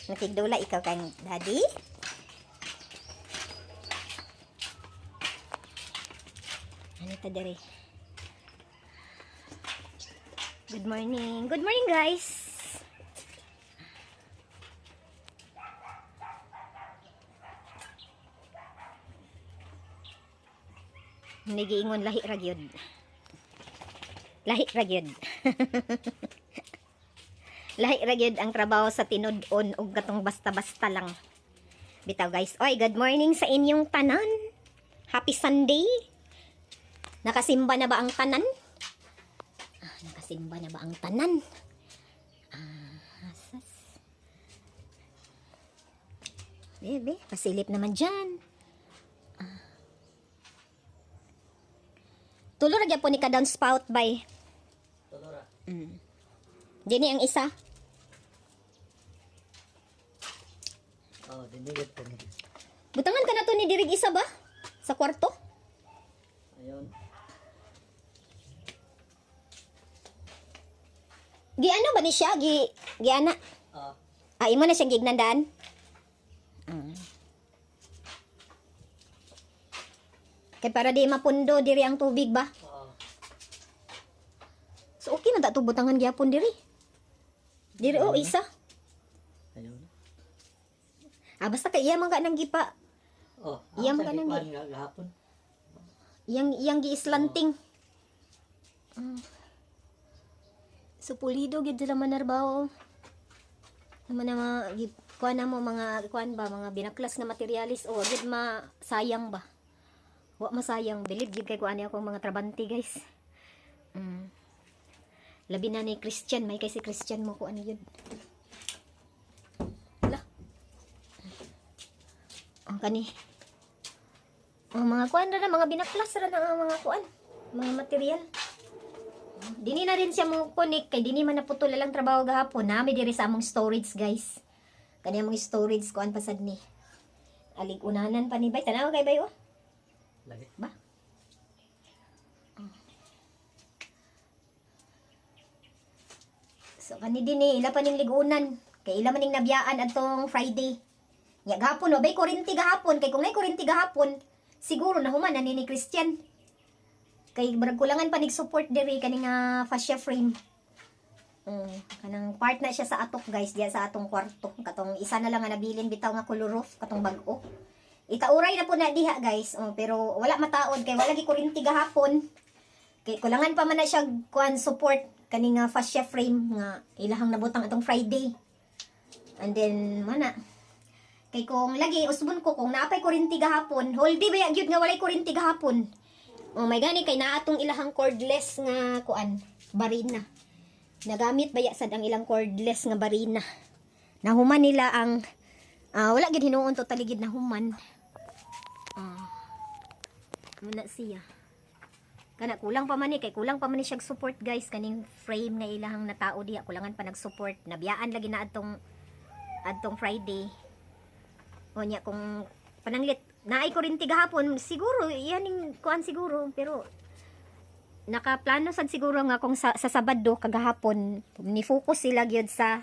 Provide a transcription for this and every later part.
Nakigdula ikaw kang daddy? Ano ta dere? Good morning. Good morning, guys. Nagiingon lahi ra gyud. Lahi ra gyud. Lahi ra gyud ang trabaho sa tinud-on ug katong basta-basta lang. Bitaw, guys. Oy, good morning sa inyong tanan. Happy Sunday. Nakasimba na ba ang tanan? Ah, nakasimba na ba ang tanan? Ah, asas. Bebe, pasilip naman dyan. Ah. Tulo ra gyapon ni ka downspout bay. Tulora. Dini ang isa. Oh, dinigit po ni. Butangan ka na to ni dirig isa ba? Sa kwarto? Ayun. Gi ano ba ni siya? Gi gi ana. Ah, Ah, imo na siyang gignandaan. Kay para di mapundo diri ang tubig ba? Oh. So okay man ta to butangan gyapon diri. Diri oh isa. Ayun. Ah, basta kay iya man ka nang gipa. Oh, Iyam sa ka nang gikuan nga gahapon. Iyang iyang gi-slanting. So pulido gyud sila manarbaho. Naman na mga kuan na mo mga kuan ba mga binaklas nga materialis o gyud ma sayang ba. Wa masayang, bilib gyud kay kuan niya akong mga trabante, guys. Labi na ni Christian, may kay si Christian mo kuan yun. Lah. Ang kani. Ang mga kuan ra na, mga binaklas ra na ang mga kuan, mga material. Dini na rin siya mo connect kay dini man naputol lang trabaho gahapon. Nami diri sa among storage, guys. Kani among storage kuan pasad ni. Alig unanan pa ni bay, tanaw kay bay oh. Lagi. Ba? So kani din eh, ila pa ning ligunan. Kay ila man ning nabiyaan atong Friday. Nya gahapon wa bay kurinti gahapon kay kung nay kurinti gahapon, siguro nahuman na ni Christian. Kay barag kulangan pa nig support diri kani nga fascia frame. Kanang part na siya sa atok, guys, diya sa atong kwarto. Katong isa na lang nga nabilin bitaw nga color roof katong bag-o. Itauray na po na diha, guys. Oh, pero wala mataod kay wala gi kurinti gahapon. Kay kulangan pa man na siya kuan support kani nga fascia frame nga ilahang nabutang atong Friday. And then mana kay kung lagi usbon ko kung naapay kurinti gahapon, whole day ba gyud nga walay kurinti gahapon. Oh my gani kay naa atong ilahang cordless nga kuan barina. Nagamit ba ya sad ang ilang cordless nga barina. Nahuman nila ang wala gid hinuon totally gid nahuman. Ah. Muna siya. Kana kulang pa man ni kay kulang pa man ni siya support, guys, kaning frame nga ilahang natao diha kulangan pa nag-support. Nabiyaan lagi na adtong adtong Friday. O nya kung pananglit naay kurinti gahapon siguro iyan ning kuan siguro, pero nakaplano sad siguro nga kung sa Sabado kagahapon ni focus sila gyud sa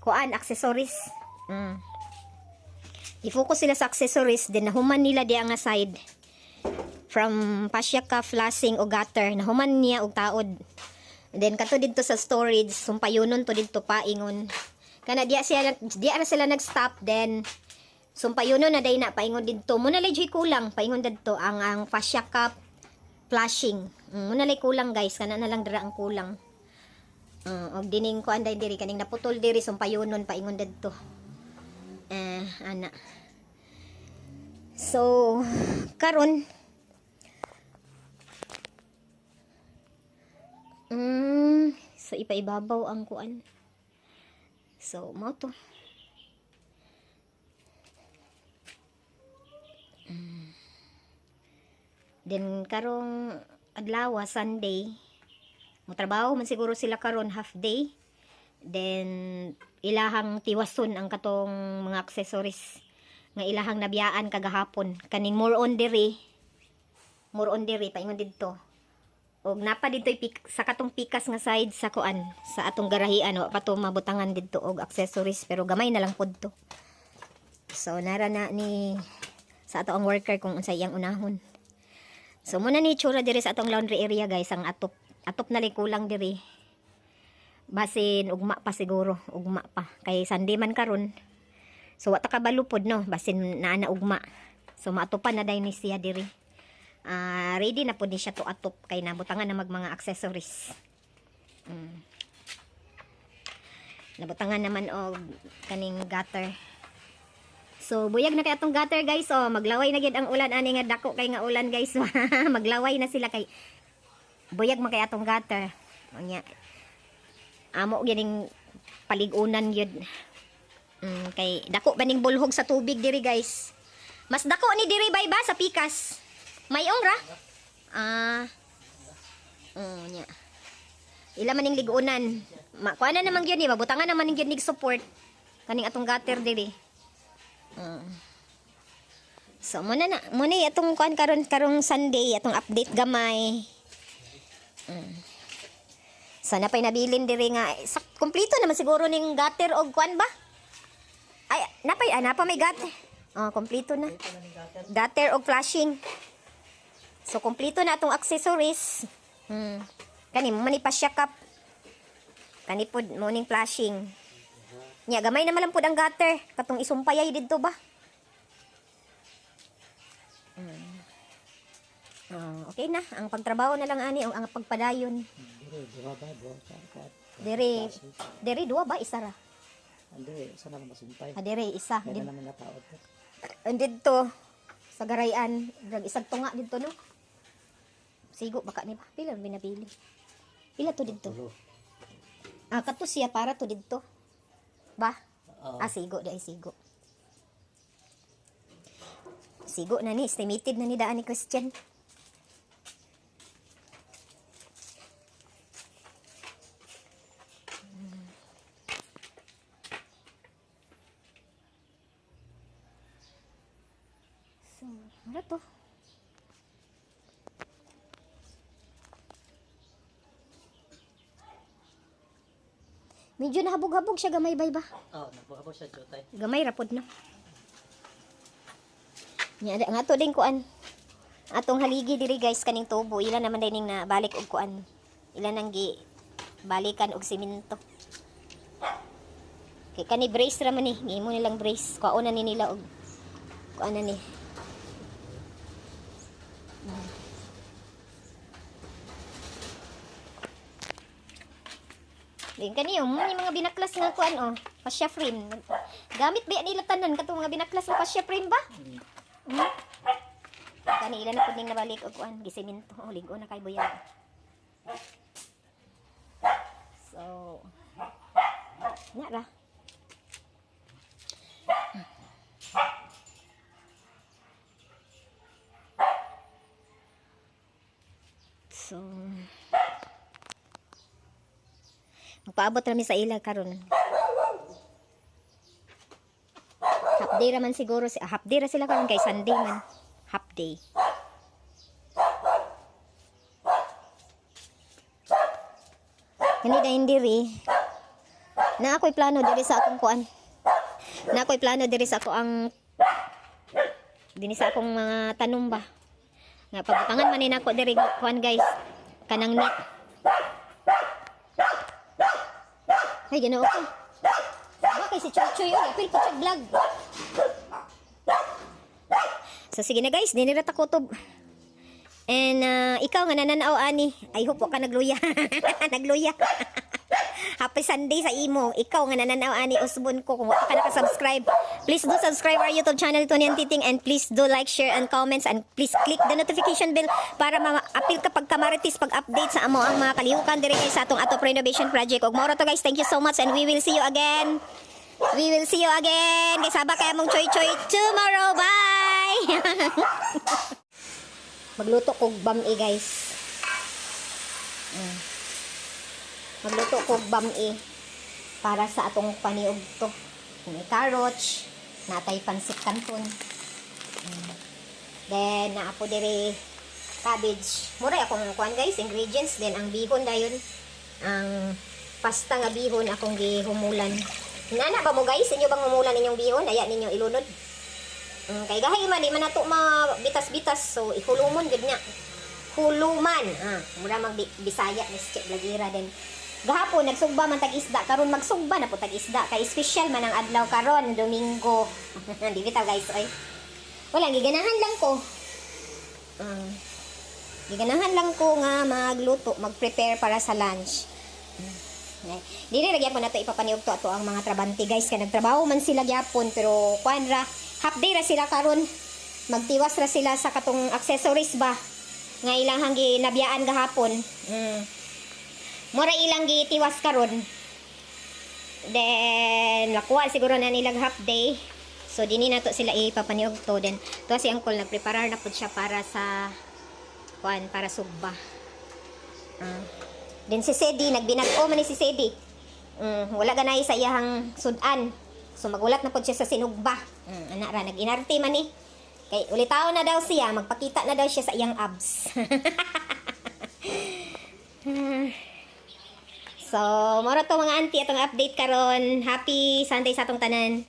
kuan accessories. I-focus sila sa accessories, then nahuman nila diya nga side from pasya ka flashing o gutter, nahuman niya og taod. And then kato didto sa storage, sumpayunon to didto paingon kana diya siya, diya ra sila nag-stop, then sumpayunon na day na paingon didto mo na lay kulang paingon didto ang fascia cup flashing. Mo na lay kulang, guys, kana na lang dira ang kulang. Og dining kuan day diri kaning naputol diri, sumpayunon paingon didto eh ana. So karon so ipaibabaw ang kuan. So mao to. Then karong adlaw Sunday, motrabaho man siguro sila karon half day. Then ilahang tiwason ang katong mga accessories nga ilahang nabiyaan kagahapon. Kaning more on diri paingon didto. Og napa dito sa katong pikas nga side sa kuan sa atong garahian, wa pa to mabutangan didto og accessories, pero gamay na lang pud to. So nara na ni sa ato ang worker kung unsay iyang unahon. So muna ni itsura diri sa atong laundry area, guys, ang atop. Atop na lang kulang diri. Basin ugma pa siguro, ugma pa kay Sunday man karon. So wa ta kabalo pod, no, basin naa na ugma. So maatopan na dayon ni siya diri. Ah, ready na pod ni siya to atop kay nabutangan na mag mga accessories. Nabutangan naman og kaning gutter. So buyag na kay atong gutter, guys, oh, maglaway na gid ang ulan ani nga dako kay nga ulan, guys. Maglaway na sila kay buyag man kay atong gutter. Unya. Amo gining paligunan yun. Kay dako ba ning bulhog sa tubig diri, guys. Mas dako ni diri bay ba sa pikas. Mayong ra? Ah. Oh, nya. Ila man ning liguonan. Kuha na naman gyud ni, mabutangan naman ning gyud nig support kaning atong gutter diri. So muna na, muna atong kuan karon karong Sunday, atong update gamay. So napay nabilin diri nga kumpleto naman siguro ning gutter og kuan ba? Ay, napay napa may gutter. Oh, kumpleto na. Gutter og flashing. So kumpleto na atong accessories. Kani mo man pa cup. Kani pod mo ning flashing. Nya gamay na man lang pod ang gutter katong isumpayay didto ba? Oh, okay na ang pagtrabaho na lang ani ang pagpadayon. Dire, duha ba? Duha ka. Ka. Dire dire duha ba, isa ra? Ande, isa na lang masumpay. Ah, dire isa. Kaya na naman nataod. Didto sa garayan, drag isag tunga didto, no. Sigo baka ni ba? Pila binabili? Pila to didto? Tulo. Ah, kato siya para to didto. Ba? Oo. Ah, sigo di ay sigo. Sigo na ni, estimated na ni daan ni Christian. So, ano to? Medyo nahabog-habog siya gamay bay ba? Oo, nabuha ko siya, jutay. Gamay ra pod, no. Nya nga to din kuan. Atong haligi diri, guys, kaning tubo ila naman din ning na balik og kuan. Ila nang gi balikan og simento. Kay kani brace ra man ni, gihimo nilang brace. Kuaon na ni nila og kuan na ni. Din kani oh, may mga binaklas nga kuan oh, fascia frame. Gamit ba nila tanan katong mga binaklas nga fascia frame ba? Hmm? Kani ila na pud ning nabalik og kuan, gisemento. Oh, ligo na kay buyag. So, nya ra. So, magpaabot rami sa ila karon. Half day ra man siguro si half day ra sila karon kay Sunday man. Half day. Kani dayon diri. Na ako'y plano diri sa akong kuan. Na ako'y plano diri sa ako ang dinhi sa akong mga tanom ba. Nga pabutangan man ni nako diri kuan, guys. Kanang net. Ay, Ginoo ko. Ba kay si Choy Choy, oh, apil po siya vlog. So sige na, guys, dinira ta kutob. And ikaw nga nananaw ani, I hope wa ka nagluya. Nagluya. Happy Sunday sa imo. Ikaw nga nananaw ani, usbon ko kung wa ka naka-subscribe. Please do subscribe our YouTube channel, Tony and Titing, and please do like, share and comments, and please click the notification bell para ma-apil ka pagkamaritis pag-update sa amo ang mga kalihukan diri kay sa atong Atop Renovation Project. Og mao ra to, guys. Thank you so much and we will see you again. We will see you again. Kay saba kay among choy choy tomorrow. Bye. Magluto kog bami, guys. Magluto kog bami para sa atong paniog to. May carrots, natay pansit canton. Then naa po diri Cabbage. Mura akong kuan, guys, ingredients. Then ang bihon dayon, ang pasta nga bihon akong gihumulan. Nana ba mo, guys? Inyo bang humulan inyong bihon? Aya ninyo ilunod. Kay gahay man, di man nato mabitas-bitas, so ihulumon gud na. Huluman. Ah, mura mag Bisaya ni si Che Blagira din. Gahapon nagsugba man tag isda, karon magsugba na po tag isda kay special man ang adlaw karon, Domingo. Di bitaw, guys, oy. Wala, giganahan lang ko. Giganahan lang ko nga magluto, mag-prepare para sa lunch. Dili ra gyapon nato ipapaniog to ato ang mga trabante, guys, kay nagtrabaho man sila gyapon, pero kuan ra, half day ra sila karon. Magtiwas ra sila sa katong accessories ba nga ilang hanggi nabiyaan gahapon. Mura ilang gitiwas karon. Then makuha siguro na nilang half day. So dinhi nato sila ipapaniog to. Then to si uncle, nagpreparar na pud siya para sa kuan, para sugba. Then si Sedi, nagbinag-o man ni si Sedi. Wala ganay sa iyahang sudan. So magulat na pud siya sa sinugba. Ana ra, nag-inarte man ni. Kay ulitaw na daw siya, magpakita na daw siya sa iyang abs. So, moro to, mga auntie, atong update karon. Happy Sunday sa atong tanan.